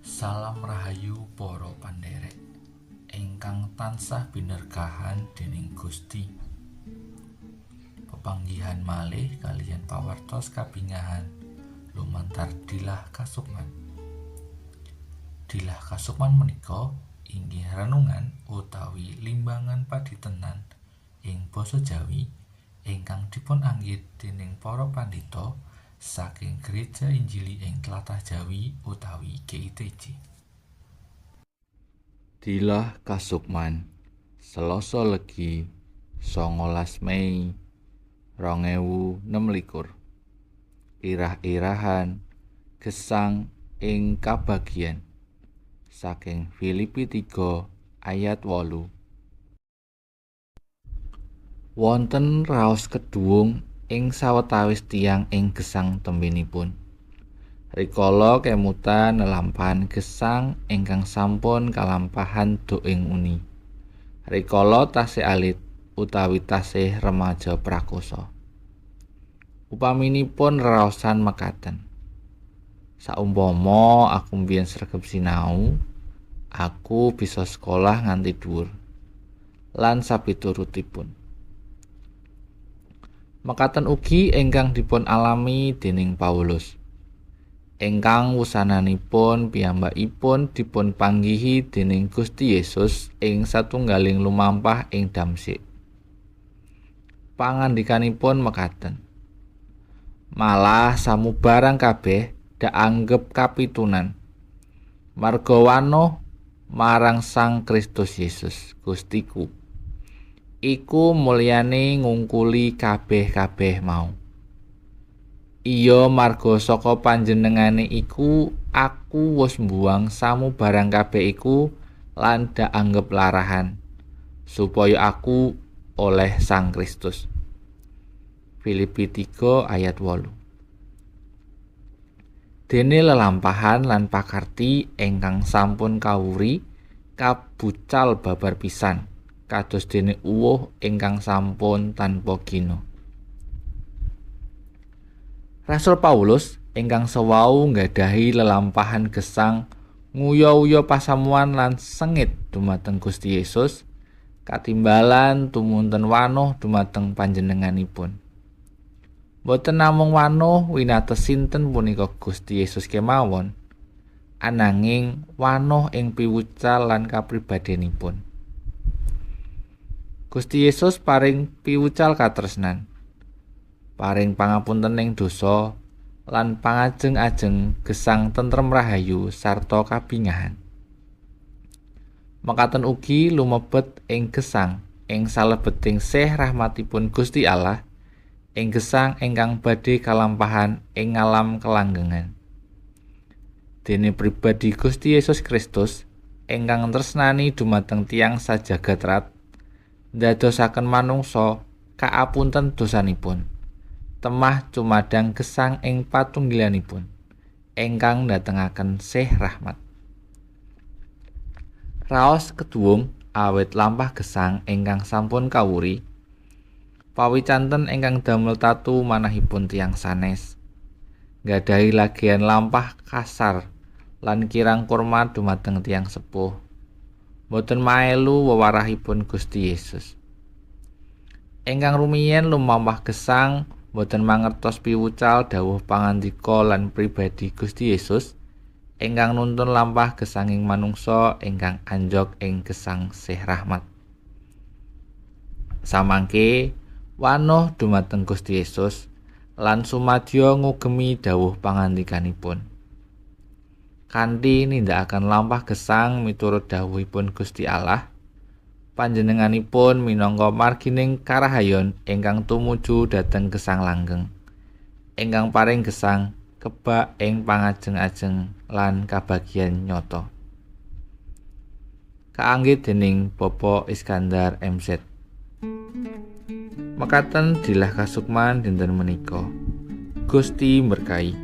Salam rahayu para pandherek ingkang tansah binerkahan dening Gusti. Pepanggihan malih kaliyan pawartos kabingahan lumantar Dilah Kasukman. Dilah Kasukman menika inggih renungan utawi limbangan padintenan ing basa Jawi ingkang dipun anggit dening para pandhita saking Gereja Injili ing Tlatah Jawi utawi GITJ. Dilah Kasukman, Selasa Legi, 19 Mei 2026. Irah-irahan gesang ing kabagyan saking Filipi 3 ayat 8. Wonten raos keduwung ing sawetawis tiyang ing gesang tembenipun. Rikala kemutan lelampahan gesang ingkang sampun kalampahan doing uni. Rikala tasih alit utawi tasih remaja prakosa. Upaminipun raosan mekaten. Saumpama aku mbiyen sregep sinau, aku bisa sekolah nganti dhuwur. Lan sapiturutipun. Mekaten ugi ingkang dipun alami dening Paulus. Ingkang wusananipun piyambakipun dipun panggihi dening Gusti Yesus ing satunggaling lumampah ing Damsyik. Pangandikanipun mekaten. Malah samubarang kabeh daanggep kapitunan. Marga wanoh marang Sang Kristus Yesus Gustiku. Iku mulyane ngungkuli kabeh-kabeh mau. Iya marga saka panjenengane iku aku wis mbuwang samubarang kabeh iku lan daanggep larahan supaya aku oleh Sang Kristus. Filipi 3 ayat 8. Dene lelampahan lan pakarti ingkang sampun kawuri kabucal babar pisan kados dene uwuh ingkang sampun tanpa gina. Rasul Paulus ingkang sewau nggadahi lelampahan gesang nguya-uya pasamuan lan sengit dumateng Gusti Yesus, katimbalan tumunten wanoh dumateng panjenenganipun. Boten namung wanoh winates sinten punika Gusti Yesus kemawon, ananging wanoh ing piwucal lan kapribadenipun. Gusti Yesus paring piwucal katresnan, paring pangapuntening dosa lan pangajeng-ajeng gesang tentrem rahayu sarta kabingahan. Mekaten ugi lumebet ing gesang ing salebeting sih rahmatipun Gusti Allah, ing gesang ingkang badhe kalampahan ing alam kelanggengan. Dene pribadi Gusti Yesus Kristus ingkang tresnani dumateng tiyang sajagat rat, ndadosaken manungsa kaapunten dosanipun, temah cumadang gesang ing patunggilanipun ingkang ndatengaken sih rahmat. Raos keduwung awit lampah gesang ingkang sampun kawuri, pawicanten ingkang damel tatu manahipun tiyang sanes, nggadahi lagian lampah kasar lan kirang kurmat dumateng tiyang sepuh, boten maelu wewarahipun Gusti Yesus. Ingkang rumiyin lumampah gesang boten mangertos piwucal dawuh pangandika lan pribadi Gusti Yesus ingkang nuntun lampah gesanging manungsa ingkang anjog ing gesang sih rahmat. Samangke wanoh dumateng Gusti Yesus lan sumadyo ngugemi dawuh pangandikanipun. Kanthi nindakaken lampah gesang miturut dawuhipun Gusti Allah, panjenenganipun minangka margining karahayon ingkang tumuju dhateng gesang langgeng, ingkang paring gesang kebak ing pangajeng-ajeng lan kabagian nyata. Kaanggit dening Bapak Iskandar MZ. Mekaten Dilah Kasukman dinten menika. Gusti mberkahi.